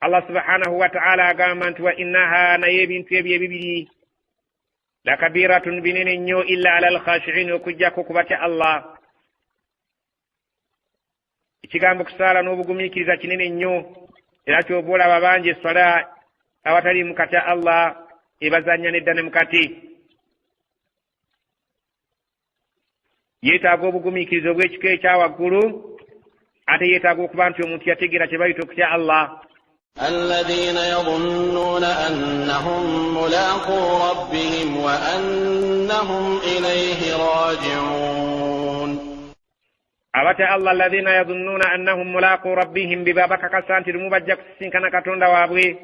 Allah subhanahu wa ta'ala agamba nti wa innaha, naye ebintu ebyo ebibiri lakabiratun binene nnyo illa ala alkhashiin, okuggyako kubatya Allah. Ekigambo kusaala n'obugumiikiriza kinene nnyo, era kyova olaba bangi esswala awatali mukatya Allah ebazannya nedda ne mukati. Yeetaaga obugumiikiriza obw'ekika ekya waggulu, ate yeetaaga okuba nti omuntu yategeera kye bayita okutya Allah. الذين يظنون أنهم ملاقو ربهم وأنهم إليه راجعون. Abatya Allah alladhina yadhunnuna annahum mulaqu rabbihim, biba bakakasa nti lumu bajja kusisinkana Katonda waabwe,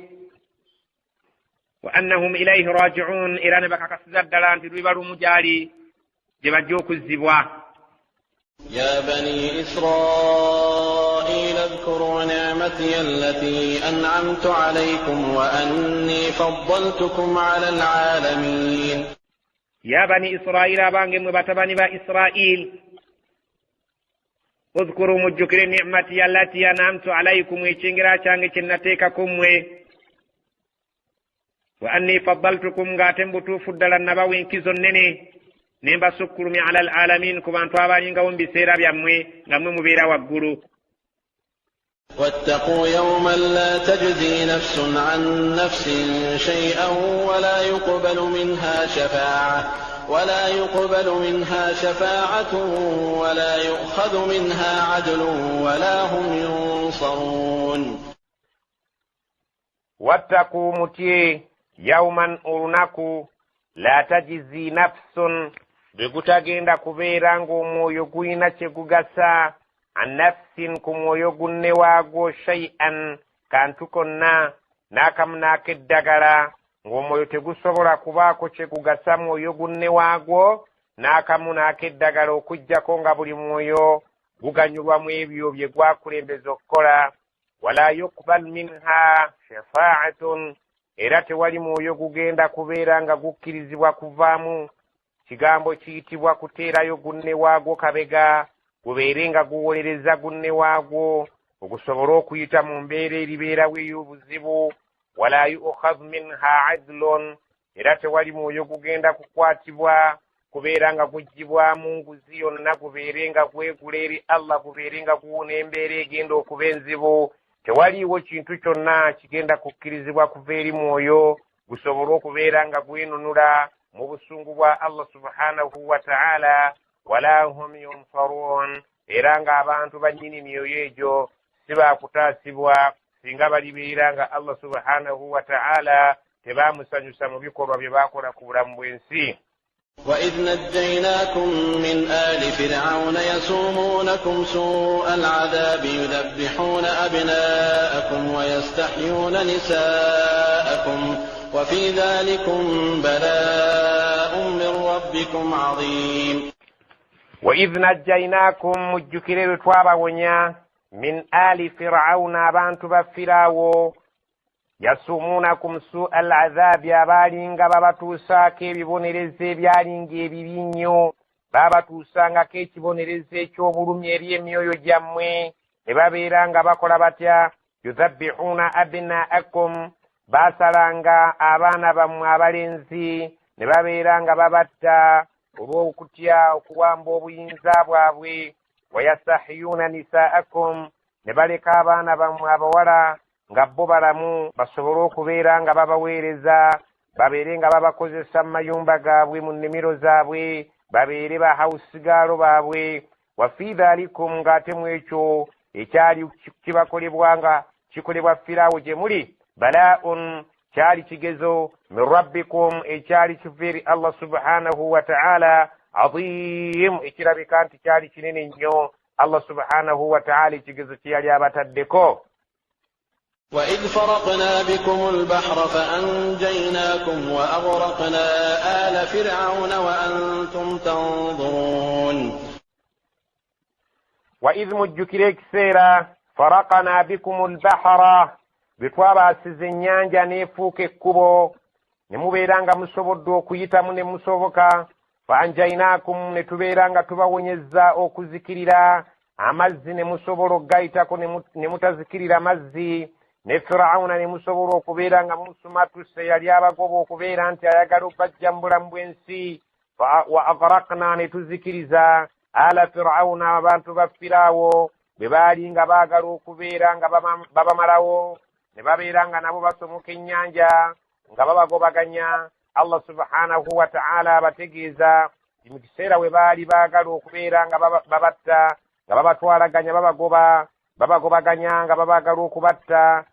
wa annahum ilayhi raji'un, era ne bakakasiza ddala nti luliba lumu gy'ali gye bajja okuzzibwa. يا بني إسرائيل اذكروا نعمتي التي أنعمت عليكم وأني فضلتكم على العالمين. يا بني إسرائيل abange mmwe batabani ba Israil, udhkuru mujjukire ni'mati allati an'amtu alaykum, ekyengera kyange kye nateekako mmwe, wa anni faddaltukum, ng'ate mu butuufu ddala nabawa enkizo nnene ne mbasukkulumya ala alalamin, ku bantu abalingawo mu biseera byammwe nga mmwe mubeera waggulu. واتقوا يوما لا تجزي نفس عن نفس شيئا ولا يقبل منها شفاعة ولا يؤخذ منها عدل ولا هم ينصرون. واتقوا mutye yawman, olunaku la tajizi nafsun, lwe gutagenda kubeera ng'omwoyo gulina kye gugasa, an nafsin, ku mwoyo gunne waagwo, shay'an, kantu konna, n'akamu n'ak'eddagala, ng'omwoyo tegusobola kubaako kye gugasa mwoyo gunne waagwo n'akamu n'ak'eddagala, okuggyako nga buli mwoyo guganyulwa mu ebyo bye gwakulembeza okukola. Wala yuqbal minha shafaatun, era tewali mwoyo gugenda kubeera nga gukkirizibwa kuvaamu kigambo kiyitibwa kuteerayo gunne waagwo kabega, gubeere nga guwolereza gunne waagwo ogusobole okuyita mu mbeera eribeerawo ey'obuzibu. Wala yu'khadhu minha adlun, era tewali mwoyo gugenda kukwatibwa kubeera nga guggyibwamu nguzi yonna, gubeere nga gwegula eri Allah, gubeere nga guwona embeera egenda okuba enzibu. Tewaliiwo kintu kyonna kigenda kukkirizibwa kuva eri mwoyo gusobole okubeera nga gwenunula mu busungu bwa Allah subhanahu wa ta'ala. Wala hum yunsarun, era ng'abantu bannyini myoyo egyo si baakutaasibwa singa balibeera nga Allah subhanahu wa ta'ala tebaamusanyusa mu bikolwa bye baakola ku bulamu bw'ensi. وإذ نجيناكم من آل فرعون يسومونكم سوء العذاب يذبحون أبناءكم ويستحيون نساءكم وفي ذلكم بلاء من ربكم عظيم. وإذ نجيناكم mujjukire lwe twabawonya min ali Fir'auna, abantu ba Firawo, yasumuunakum su'a al-adhabi, abaalinga babatuusaako ebibonerezo ebyalinga ebibi nnyo, baabatuusangako ekibonerezo eky'obulumi eri emyoyo gyammwe, ne babeera nga bakola batya? Yudhabbihuuna abnaakum, baasalanga abaana bammwe abalenzi ne babeera nga babatta olw'okutya okuwamba obuyinza bwabwe. Wayastahiyuuna nisaakum, ne baleka abaana bammwe abawala nga bo balamu basobole okubeera nga babaweereza, babeere nga babakozesa mu mayumba gaabwe, mu nnimiro zaabwe, babeere ba hawusigaalo baabwe. Wa fi dhalikum, ng'ate mu ekyo ekyali kibakolebwa nga kikolebwa Firawo gye muli, bala'un, kyali kigezo, min rabbikum, ekyali kiva eri Allah subhanahu wa ta'ala, adhim, ekirabika nti kyali kinene nnyo Allah subhanahu wa ta'ala ekigezo kye yali abataddeko. وإذ فرقنا بكم البحر فأنجيناكم وأغرقنا آل فرعون وأنتم تنظرون. وإذ mujjukire ekiseera faraqna bikum albahra, bwe twabaasiza ennyanja n'efuuka ekkubo ne mubeera nga musobodde okuyitamu ne musoboka, fa anjainaakum, ne tubeera nga tubawonyezza okuzikirira amazzi ne musobola okugayitako ne mutazikirira mazzi. Ne Firawuna ne musobola okubeera nga mumusumattuse, yali abagoba okubeera nti ayagala okubajja mu bulamu bw'ensi. Wa aghraqna, ne tuzikiriza ala Firawuna, abantu ba Firaawo bwe baali nga baagala okubeera nga babamalawo, ne babeera nga nabo basomoka ennyanja nga babagobaganya. Allah subhanahu wa ta'ala abategeeza nti mu kiseera we baali baagala okubeera nga babatta, nga babatwalaganya, babagoba, babagobaganya nga babaagala okubatta,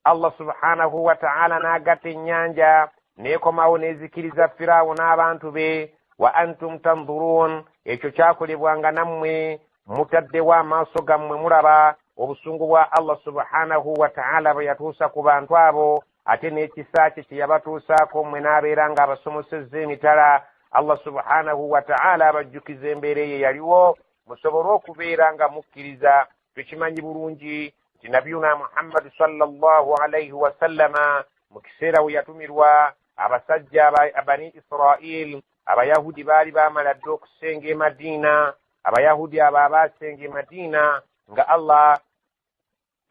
Allah subhanahu wa ta'ala n'agatta ennyanja n'ekomawo n'ezikiriza Firaawo n'abantu be. Wa antum tanzurun, ekyo kyakolebwanga nammwe mutaddewo amaaso gammwe, mulaba obusungu bwa Allah subhanahu wa ta'ala bwe yatuusa ku bantu abo, ate n'ekisa kye kye yabatuusaako mmwe n'abeera ng'abasomosezza emitala. Allah subhanahu wa ta'ala abajjukiza embeera eyo yaliwo musobole okubeera nga mukkiriza. Tukimanyi bulungi nti Nabiyuna Muhammad sallallahu alaihi wasallama mu kiseera we yatumirwa abasajja Bani Israil, Abayahudi baali baamala dda okusenga e Madiina. Abayahudi abo abaasenga e Madiina nga Allah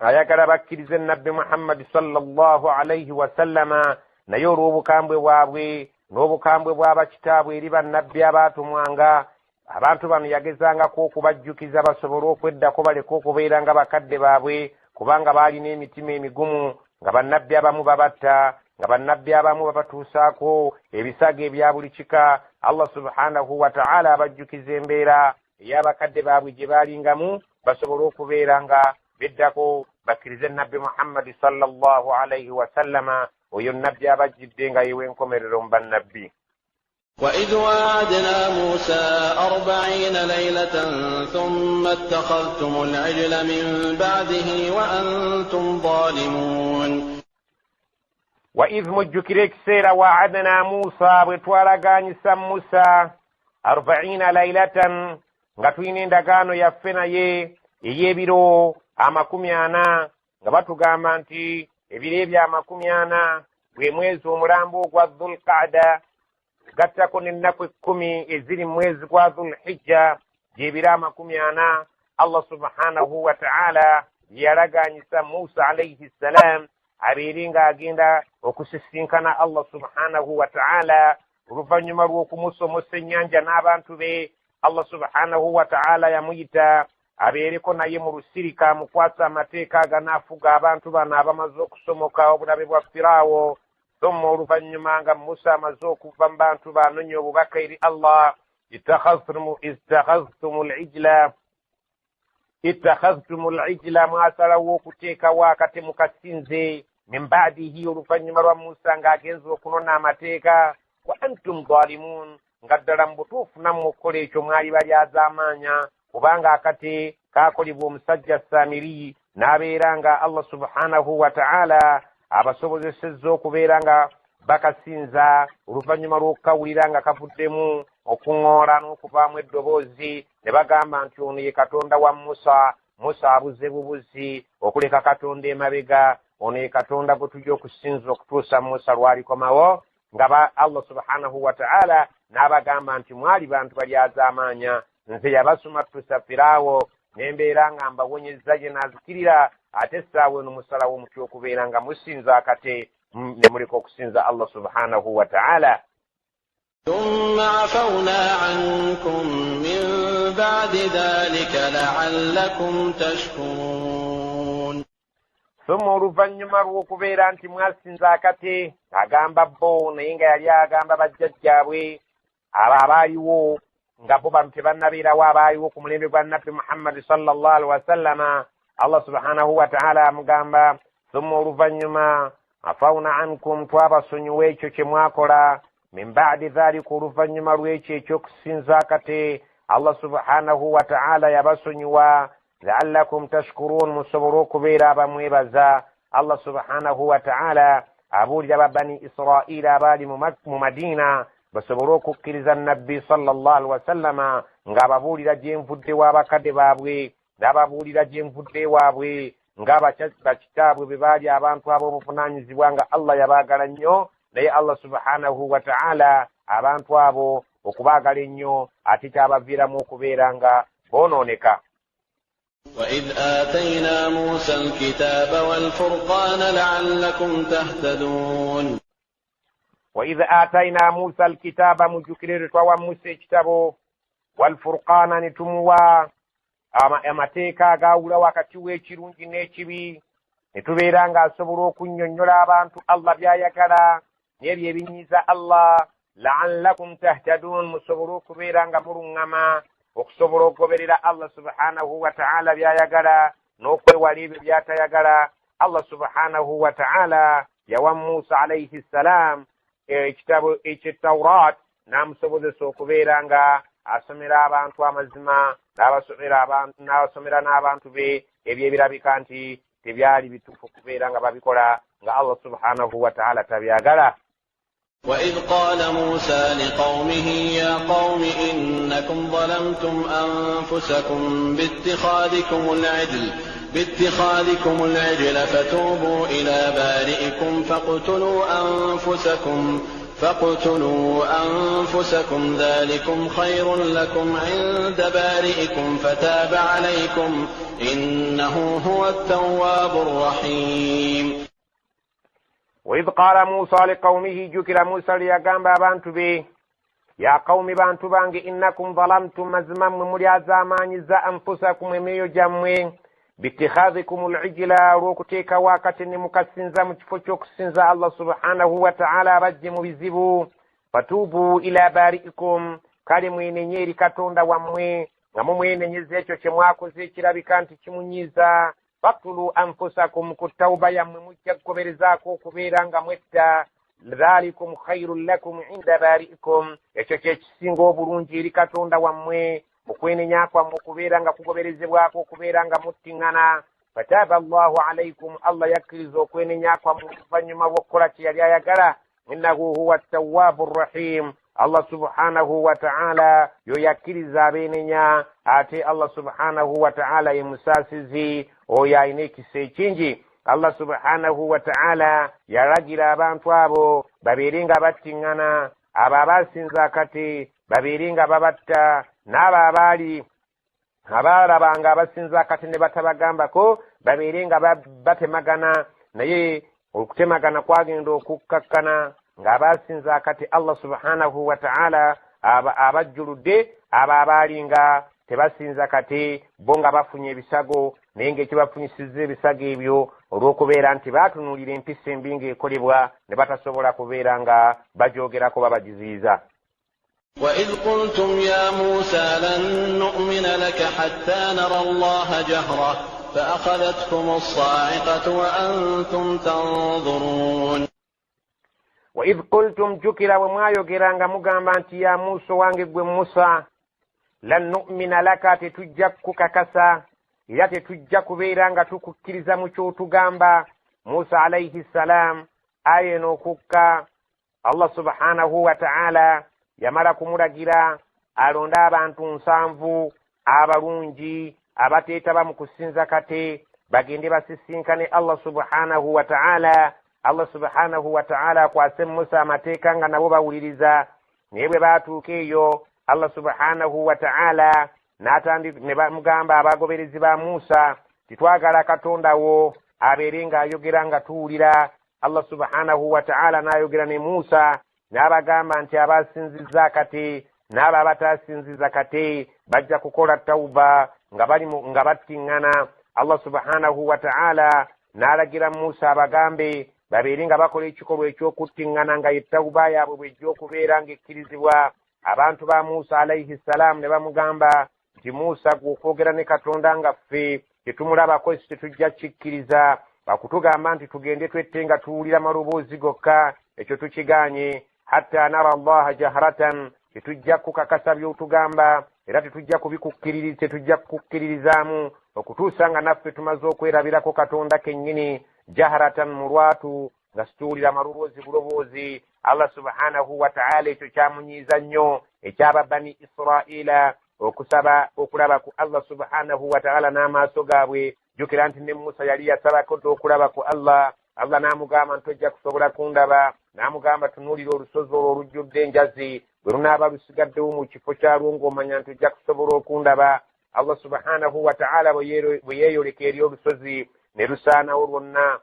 ayagala bakkirize Nabbi Muhammad sallallahu alaihi wasallama, naye olw'obukambwe bwabwe n'obukambwe bw'abakitaabwe eri bannabbi abaatumwanga, abantu bano yagezangako okubajjukiza basobole okweddako baleke okubeera nga bakadde baabwe, kubanga baalina emitima emigumu, nga bannabbi abamu babatta, nga bannabbi abamu babatuusaako ebisago ebya buli kika. Allah subhanahu wa ta'ala abajjukiza embeera ey'abakadde baabwe gye baalingamu, basobole okubeera nga beddako bakkirize Nabbi Muhammadi sallallahu alaihi wasallama, oyo nabbi abajjidde nga yewenkomerero mu bannabbi. وإذ واعدنا موسى 40 ليلة ثم اتخذتم العجل من بعده وأنتم ظالمون. وإذ mujjukire ekiseera waadna Musa, bwe twalagaanyisa Musa 40 lailatan, nga tulina endagaano yaffe naye ey'ebiro 40, nga batugamba nti ebiro ebyo 40 bwe mwezi omulambo ogwa Dhulqaada, gattako n'ennaku 10 eziri mu mwezi gwa Dhulhijja, gy'ebiro 40. Allah subhanahu wa ta'ala yalagaanyisa Musa alayhi ssalam abeere ng'agenda okusisinkana Allah subhanahu wa ta'ala oluvannyuma lw'okumusomosa ennyanja n'abantu be. Allah subhanahu wa ta'ala yamuyita abeereko naye mu lusirika, amukwasa amateeka aganaafuga abantu bano abamaze okusomoka obulabe bwa Firaawo. Thumma oluvannyuma nga Musa amaze okuva mu bantu banoonya obubaka eri Allah, ittakhadhtumu al-ijla, mwasalawo okuteekawo akate mukasinze, min ba'dihi, oluvannyuma lwa Musa ng'agenze okunona amateeka, wa antum zalimun, nga ddala mu butuufu nammwe okukola ekyo mwali balyazaamaanya, kubanga akate kaakolebwa omusajja Samiri, n'abeera nga Allah subhanahu wa ta'ala abasobozesezza okubeera nga bakasinza oluvannyuma lw'okukawulira nga kavuddemu okuŋŋoola n'okuvaamu eddoboozi, ne bagamba nti ono ye Katonda wa Musa, Musa abuze bubuzi okuleka Katonda emabega, ono ye Katonda gwe tujja okusinza okutuusa Musa lw'alikomawo. Nga Allah subhanahu wa ta'ala n'abagamba nti mwali bantu balyazaamaanya, nze yabasumattusa Firaawo nembeera nga mbawonyezza gye naazikirira, ate essaawa eno musalawo mutya okubeera nga musinza akate ne muleka okusinza Allah subhanahu wa ta'ala. Thumma afawna ankum min ba'di dhalika la'allakum tashkurun. Thumma oluvannyuma lw'okubeera nti mwasinza akate, agamba bo naye nga yali agamba bajjajjaabwe abo abaaliwo nga bo bano tebannabeerawo, abaaliwo ku mulembe gwa Nabbi Muhammad sallallahu alaihi wasallama. Allah subhanahu wa ta'ala amugamba thumma oluvannyuma afawna ankum, twabasonyiwa ekyo kye mwakola, min ba'di dhalika, oluvannyuma lw'ekyo ekyokusinza akate, Allah subhanahu wa ta'ala yabasonyiwa, la'allakum tashkurun, musobole okubeera abamwebaza. Allah subhanahu wa ta'ala abuulira ba Bani Israila abaali mu Madiina basobole okukkiriza Nabbi sallallahu alaihi wasallama, ng'ababuulira gye nvudde w'abakadde baabwe, n'ababuulira gye nvudde waabwe, nga bakitaabwe bwe baali abantu ab'obuvunaanyizibwa nga Allah yabaagala nnyo, naye Allah subhanahu wa ta'ala abantu abo okubaagala ennyo ate kyabaviiramu okubeera nga boonooneka. وإذ آتينا موسى الكتاب والفرقان لعلكم تهتدون. وإذ آتينا موسى الكتاب mujjukire twawa Musa ekitabo walfurqaana ne tumuwa amateeka agaawula wakati w'ekirungi n'ekibi, ne tubeera ng'asobola okunnyonnyola abantu Allah by'ayagala n'ebyo ebinyiiza Allah. La'allakum tahtadun, musobole okubeera nga muluŋŋama okusobola okugoberera Allah subhanahu wa ta'ala by'ayagala n'okwewala ebyo by'atayagala. Allah subhanahu wa ta'ala yawa Musa alayhi salam ekitabo eky'Taurat n'amusobozesa okubeera nga asomera abantu amazima n'abasomera n'abantu be ebyo ebirabika nti tebyali bituufu kubeera nga babikola nga Allah subhanahu wa ta'ala tabyagala. وإذ قال موسى لقومه يا قوم إنكم ظلمتم أنفسكم باتخاذكم العجل فتوبوا إلى بارئكم فاقتلوا أنفسكم ذلكم خير لكم عند بارئكم فتاب عليكم إنه هو التواب الرحيم. وإذ قال موسى لقومه jjukira Musa lye yagamba abantu be, ya qawmi, bantu bange, innakum zalamtum, mazima mmwe mulyazaamaanyiza, anfusakum, emyoyo gyammwe, bittikhadhikum al-ijla, olw'okuteekawo akate ne mukasinza mu kifo ky'okusinza Allah subhanahu wa ta'ala abajje mu bizibu. Fatuubu ila bari'ikum, kale mwenenye eri Katonda wammwe nga mumwenenyeza ekyo kye mwakoze ekirabika nti kimunyiiza. Faktulu anfusakum, ku tawuba yammwe mujja kugoberezaako okubeera nga mwetta. Dhalikum khairun lakum inda bari'ikum, ekyo kye kisinga obulungi eri Katonda wammwe okwenenya kwammwe okubeera nga kugoberezebwako okubeera nga muttiŋŋana. Fataba Allahu alaikum, Allah yakkiriza okwenenya kwammwe oluvannyuma lw'okukola kye yali ayagala. Innahu huwa tawwabu rrahim, Allah subhanahu wa ta'ala yo yakkiriza abeenenya, ate Allah subhanahu wa ta'ala ye musaasizi oyo alina ekisa ekingi. Allah subhanahu wa ta'ala yalagira abantu abo babeere nga battiŋŋana, abo abaasinza akate babeere nga babatta, n'abo abaali abaalabanga abasinza akate ne batabagambako babeere nga batemagana. Naye okutemagana kwagenda okukkakkana ng'abasinza akate Allah subhanahu wa ta'ala abajjuludde abo abaali nga tebasinza kate bo nga bafunye ebisago, naye ng'ekibafunyisizza ebisago ebyo olw'okubeera nti baatunuulira empisa embi ng'ekolebwa ne batasobola kubeera nga bajogerako babagiziiza. وإذ قلتم يا موسى لن نؤمن لك حتى نرى الله جهرة فأخذتكم الصاعقة وأنتم تنظرون. وإذ قلتم, jjukira bwe mwayogeranga mugamba nti ya Musa, wange gwe Musa, lan nu'mina laka, tetujja kukakasa era tetujja kubeera nga tukukkiriza mu ky'otugamba. Musa alayhi salam aya eno okukka, Allah subhanahu wa ta'ala yamala kumulagira alonde abantu 7 abalungi abateetaba mu kusinza kate bagende basisinkane Allah subhanahu wa ta'ala. Allah subhanahu wa ta'ala akwase Musa amateeka nga nabo bawuliriza. Naye bwe baatuuka eyo Allah subhanahu wa ta'ala n'atandika ne bamugamba abagoberezi ba Musa, titwagala Katonda wo abeere ng'ayogera nga tuwulira. Allah subhanahu wa ta'ala n'ayogera ne Musa n'abagamba nti abasinzizza akate n'abo abataasinzizza kate bajja kukola tawuba nga bali nga battiŋŋana. Allah subhanahu wa ta'ala n'alagira Musa abagambe babeere nga bakola ekikolwa eky'okuttiŋŋana nga ye tawuba yaabwe bw'ejja okubeera ng'ekkirizibwa. Abantu ba Musa alayhi salam ne bamugamba nti Musa, gwe okwogera ne Katonda nga ffe tetumulabako esi tetujja kikkiriza, bakutugamba nti tugende twette nga tuwulira maloboozi gokka, ekyo tukigaanye. Hatta nara Allaha jahratan, tetujja kukakasa by'otugamba era tetujja kubikukkiririza, tetujja kukukkiririzaamu okutuusa nga naffe tumaze okwerabirako Katonda kennyini jahratan, mu lwatu nga situwulira maloboozi buloboozi. Allah subhanahu wa ta'ala ekyo kyamunyiiza nnyo ekyaba Bani Israila okusaba okulaba ku Allah subhanahu wa ta'ala n'amaaso gaabwe. Jjukira nti ne Musa yali yasabako dda okulaba ku Allah. Allah n'amugamba nti tojja kusobola kundaba, n'amugamba tunuulira olusozi olwo olujjudde enjazi, bwe lunaaba lusigaddewo mu kifo kyalwo ng'omanya nti ojja kusobola okundaba. Allah subhanahu wataala bwe yeeyoleka eri olusozi ne lusaanawo lwonna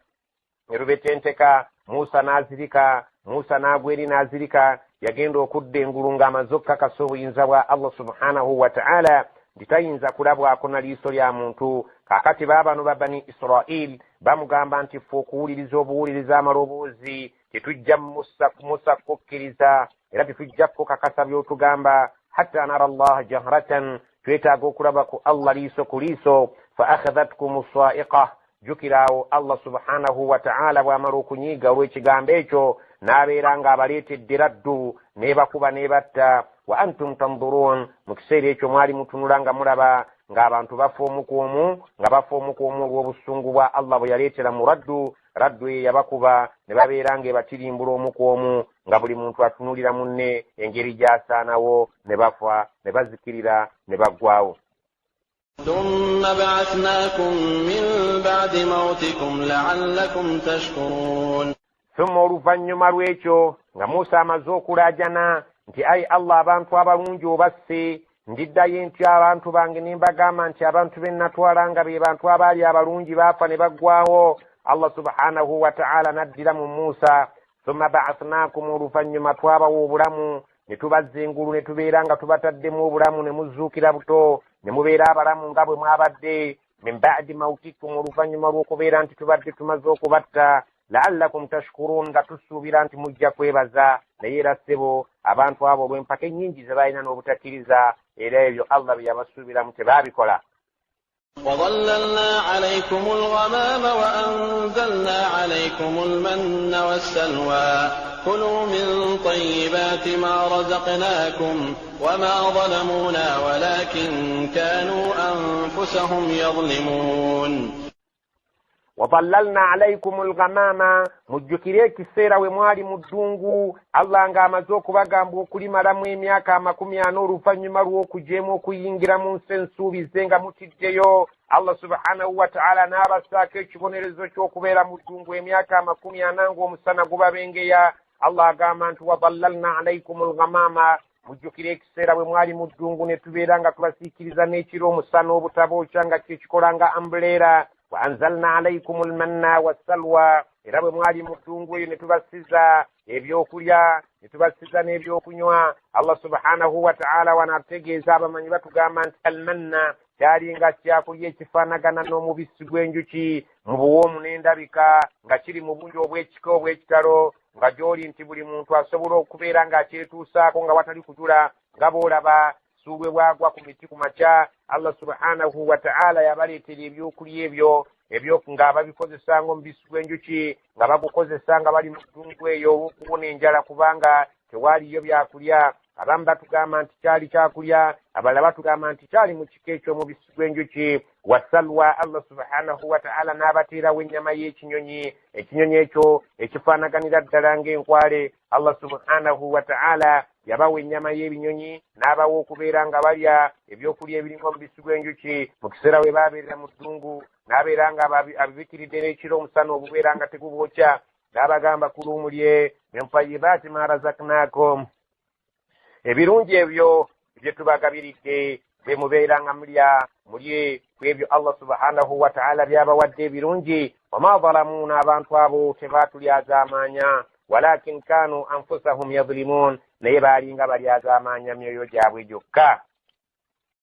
ne lubetenteka. Musa n'azirika, Musa n'agwa eri n'azirika. Yagenda okudda engulu ng'amaze okukakasa obuyinza bwa Allah subhanahu wataala nti tayinza kulabwako na liiso lya muntu. Kaakati baabano ba Bani Israil bamugamba nti ffe okuwuliriza obuwuliriza amaloboozi tetujja Musa kukkiriza, era tetujja kukakasa by'otugamba. Hatta nara Allaha jahratan, twetaaga okulaba ku Allah liiso ku liiso. Fa akhadhatkum saiqa, jjukiraawo Allah subhanahu wataala bw'amala okunyiiga olw'ekigambo ekyo n'abeera ng'abaleetedde raddu n'ebakuba n'ebatta. Wa antum tanzurun, mu kiseera ekyo mwali mutunula nga mulaba ng'abantu bafa omu ku omu, nga bafa omu ku omu olw'obusungu bwa Allah bwe yaleetera mu raddu. Raddu eyo yabakuba ne babeera ng'ebatirimbula omu ku omu, nga buli muntu atunuulira munne engeri gy'asaanawo, ne bafa ne bazikirira ne baggwawo. Thumma ba'athnakum min ba'di mawtikum la'allakum tashkurun. Thumma oluvannyuma lw'ekyo nga Musa amaze okulaajana nti ayi Allah, abantu abalungi obasse, ndiddayo ntya abantu bange ne mbagamba nti abantu be natwala nga be bantu abaali abalungi baafa ne baggwawo. Allah subhanahu wataala n'addira mu Musa. Thumma ba'athnakum, oluvannyuma twabawa obulamu ne tubazza engulu ne tubeera nga tubataddemu obulamu ne muzuukira buto ne mubeera abalamu nga bwe mwabadde. Min ba'di mautikum, oluvannyuma lw'okubeera nti tubadde tumaze okubatta. La'allakum tashkurun, nga tusuubira nti mujja kwebaza. Naye era ssebo abantu abo olw'empaka ennyingi ze balina n'obutakkiriza, era ebyo Allah bye yabasuubiramu tebaabikola. وظللنا عليكم الغمام وأنزلنا عليكم المن والسلوى كلوا من طيبات ما رزقناكم وما ظلمونا ولكن كانوا أنفسهم يظلمون. وظللنا عليكم الغمام, mujjukire ekiseera we mwali mu ddungu Allah ng'amaze okubagamba okulimalamu emyaka 40 oluvannyuma lw'okujeemu okuyingira mu nsi ensuubize nga mutiddeyo. Allah subhanahu wataala n'abassaako ekibonerezo ky'okubeera mu ddungu emyaka 40 ng'omusana gubabengeya. Allah agamba nti wadallalna alaikum alghamama, mujjukire ekiseera bwe mwali mu ddungu ne tubeera nga tubasiikiriza n'ekiro omusana obutabookya nga kyekikola nga ambuleera. Wa anzalna alaikum almanna wassalwa, era bwe mwali mu ddungu eyo ne tubasiza ebyokulya ne tubasiza n'ebyokunywa. Allah subhanahu wataala wanaatutegeeza abamanyi batugamba nti almanna kyali nga kyakulya ekifaanagana n'omubisi gw'enjuki mu buwoomu n'endabika, nga kiri mu bungi obw'ekika obw'ekitalo, nga gy'oli nti buli muntu asobola okubeera ng'akyetuusaako nga watali kujula, nga bw'olaba suubwe bwagwa ku miti ku makya. Allah subhanahu wataala yabaleetera ebyokulya ebyo ebyo nga babikozesa ng'omubisi gw'enjuki, nga bagukozesa nga bali mu ddungu eyo olw'okuwona enjala kubanga tewaaliyo byakulya. Abamu batugamba nti kyali kyakulya, abalala batugamba nti kyali mu kika eky'omubisi gw'enjuki. Wasalwa, Allah subhanahu wataala n'abateerawo ennyama y'ekinyonyi, ekinyonyi ekyo ekifaanaganira ddala ng'enkwale. Allah subhanahu wataala yabawa ennyama y'ebinyonyi n'abawa okubeera nga balya ebyokulya ebirimu omubisi gw'enjuki mu kiseera we baabeerera mu ddungu, n'abeera nga abibikiridde n'ekiro omusana obubeera nga tegubookya, n'abagamba kulu mulye min tayyibaati ma razaknaakum, ebirungi ebyo bye tubagabiridde bwe mubeera nga mulya, mulye ku ebyo Allah subhanahu wataala by'abawadde ebirungi. Wama zalamuuna, abantu abo tebaatulyazaamaanya, walakin kanu anfusahum yadhlimuun, naye baalinga balyazaamaanya myoyo gyabwe gyokka.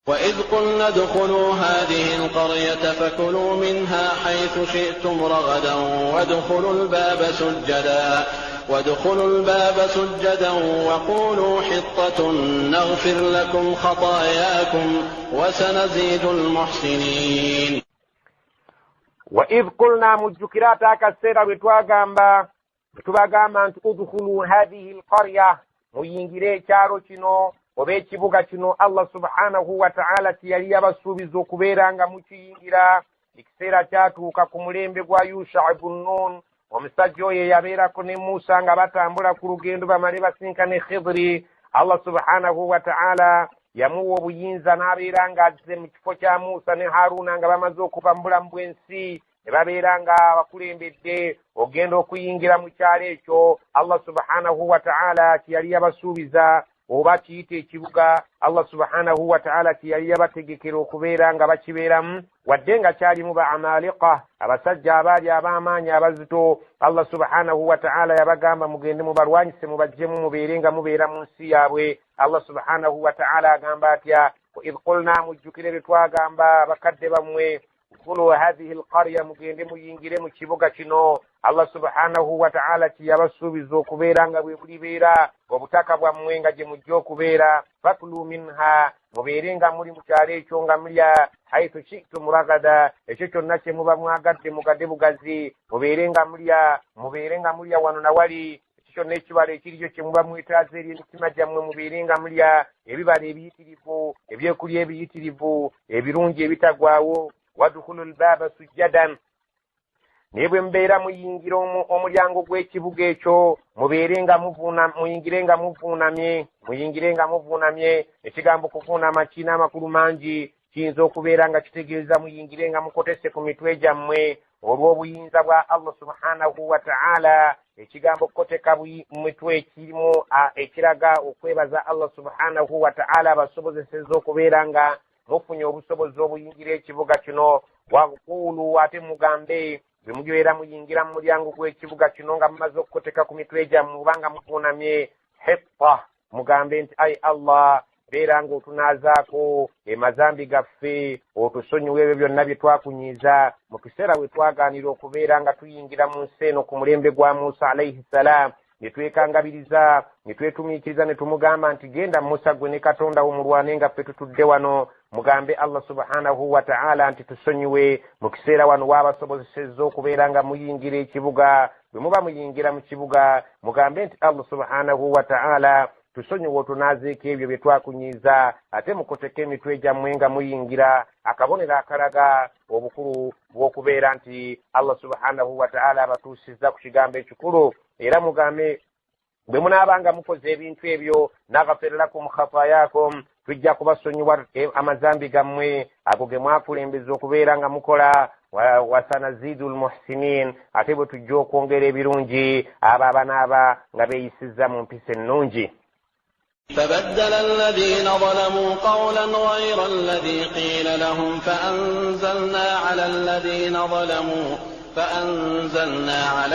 وإذ قلنا ادخلوا هذه القرية فكلوا منها حيث شئتم رغدا وادخلوا الباب سجدا وقولوا حطة نغفر لكم خطاياكم وسنزيد المحسنين. وإذ قلنا mujjukira akaseera bwe twagamba tubagamba nti udkhulu hadhihi alqarya, muyingire ekyalo kino oba ekibuga kino Allah subhanahu wataala kye yali yabasuubiza okubeera nga mukiyingira. Ekiseera kyatuuka ku mulembe gwa Yusha ibn Nun, omusajja oyo yabeerako ne Musa nga batambula ku lugendo bamale basinkane Khidri. Allah subhanahu wataala yamuwa obuyinza n'abeera ng'azze mu kifo kya Musa ne Haruna nga bamaze okuva mu bulamu bw'ensi, ne babeera nga bakulembedde ogenda okuyingira mu kyalo ekyo Allah subhanahu wataala kye yali yabasuubiza oba kiyite ekibuga Allah subhanahu wa ta'ala kye yali yabategekera okubeera nga bakibeeramu, wadde nga kyalimu ba Amalika, abasajja abaali ab'amaanyi abazito. Allah subhanahu wa ta'ala yabagamba mugende mubalwanyise mubaggyemu mubeere nga mubeera mu nsi yaabwe. Allah subhanahu wa ta'ala agamba atya? Idh qulna, mujjukire bye twagamba bakadde bammwe, udkhulu hadhihi alqarya, mugende muyingire mu kibuga kino. Allah subhanahu wa ta'ala kye yabasuubiza okubeera nga bwe bulibeera obutaka bwammwe nga gye mujja okubeera. Fakulu minha, mubeere nga muli mu kyalo ekyo nga mulya, haithu shi'tum ragada, ekyo kyonna kye muba mwagadde mugade bugazi, mubeere nga mulya, mubeere nga mulya wano na wali, ekyo kyonna ekibala ekiriyo kye muba mwetaaza eri emitima gyammwe, mubeere nga mulya ebibala ebiyitirivu, ebyokulya ebiyitirivu, ebirungi ebitagwawo. Wadkhulu lbaaba sujjadan, naye bwe mubeera muyingira omulyango gw'ekibuga ekyo, mubeere nga muyingire nga muvuunamye, muyingire nga muvuunamye. Ekigambo kuvuunama kirina amakulu mangi, kiyinza okubeera nga kitegeeza muyingire nga mukotese ku mitwe gyammwe olw'obuyinza bwa Allah subhanahu wa ta'ala. Ekigambo kukoteka mitwe kirimu ekiraga okwebaza Allah subhanahu wa ta'ala abasobozesezza okubeera nga mufunye obusobozi obuyingira ekibuga kino. Waquulu, ate mugambe bwe mubeera muyingira mu mulyango gw'ekibuga kino nga mumaze okukoteka ku mitwe gyammwe oba nga muvuunamye, hitta, mugambe nti ai Allah, beera ng'otunaazaako emazambi gaffe, otusonyiwe ebyo byonna bye twakunyiiza mu kiseera we twagaanira okubeera nga tuyingira mu nsi eno ku mulembe gwa Musa alaihi ssalam, ne twekangabiriza ne twetumiikiriza ne tumugamba nti genda Musa gwe ne Katonda wo mulwane nga ffe tutudde wano. Mugambe Allah subhanahu wa ta'ala nti tusonyiwe mu kiseera wano waabasobozesezza okubeera nga muyingira ekibuga. Bwe muba muyingira mu kibuga mugambe nti Allah subhanahu wa ta'ala tusonyiwe otunaazeeko ebyo bye twakunyiiza, ate mukoteke emitwe gyammwe nga muyingira, akabonero akalaga obukulu bw'okubeera nti Allah subhanahu wa ta'ala abatuusizza ku kigambo ekikulu. Era mugambe bwe munaabanga mukoze ebintu ebyo, naghfir lakum khatayakum, tujja kubasonyiwa amazambi gammwe ago ge mwakulembeza okubeera nga mukola. Wasanazidu lmuhsinin, ate bwe tujja okwongera ebirungi abo abanaaba nga beeyisizza mu mpisa ennungi. فبدل الذين ظلموا قولا غير الذي قيل لهم فأنزلنا على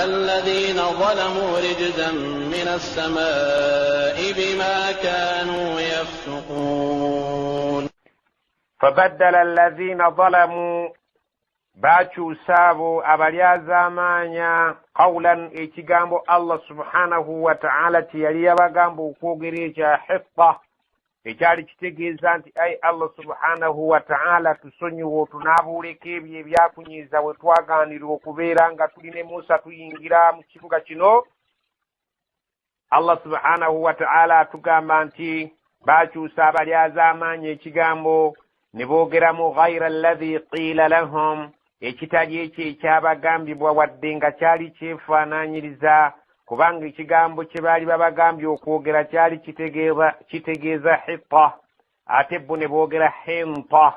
الذين ظلموا رجزا من السماء بما كانوا يفسقون. فبدل الذين ظلموا, baakyusa abo abalyazaamaanya qawlan, ekigambo Allah subhanahu wa ta'ala kye yali yabagamba okwogera ekya hitta, ekyali kitegeeza nti ai Allah subhanahu wa ta'ala tusonyiwe otunaabuuleko ebyo ebyakunyiiza we twagaanira okubeera nga tuli ne Musa tuyingira mu kibuga kino. Allah subhanahu wa ta'ala atugamba nti baakyusa abalyazaamaanyi ekigambo ne boogeramu ghayra alladhi qiila lahum, ekitali ekyo ekyabagambibwa wadde nga kyali kyefaanaanyiriza, kubanga ekigambo kye baali babagambye okwogera kyali kitegeeza hitta, ate bo ne boogera hinta.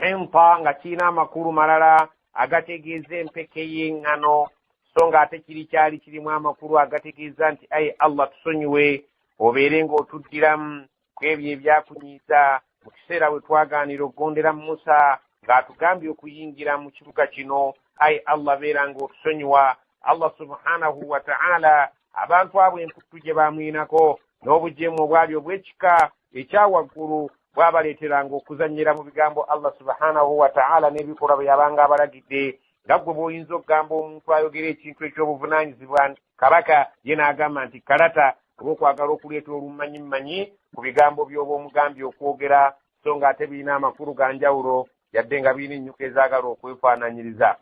Hinta nga kirina amakulu malala agategeeza empeke y'eŋŋano, so ng'ate kiri kyali kirimu amakulu agategeeza nti ayi Allah tusonyiwe obeere ng'otuddiramu ku ebyo ebyakunyiiza mu kiseera we twagaanira okugondera Musa ng'atugambye okuyingira mu kibuga kino. Ayi Allah beera ng'otusonyiwa. Allah subhanahu wa ta'ala abantu abo emputtu gye bamwinako n'obujeemu obwali obw'ekika ekyawaggulu bwabaleeteranga okuzannyira mu bigambo Allah subhanahu wa ta'ala n'ebikolwa bye yabanga abalagidde. Nga ggwe bw'oyinza okugamba omuntu ayogera ekintu eky'obuvunaanyizibwa kabaka ye n'agamba nti kalata, oba okwagala okuleeta olumanyimmanyi ku bigambo by'oba omugambye okwogera, so ng'ate birina amakulu ga njawulo yadde nga birina ennyuka ezaagala okwefaananyiriza.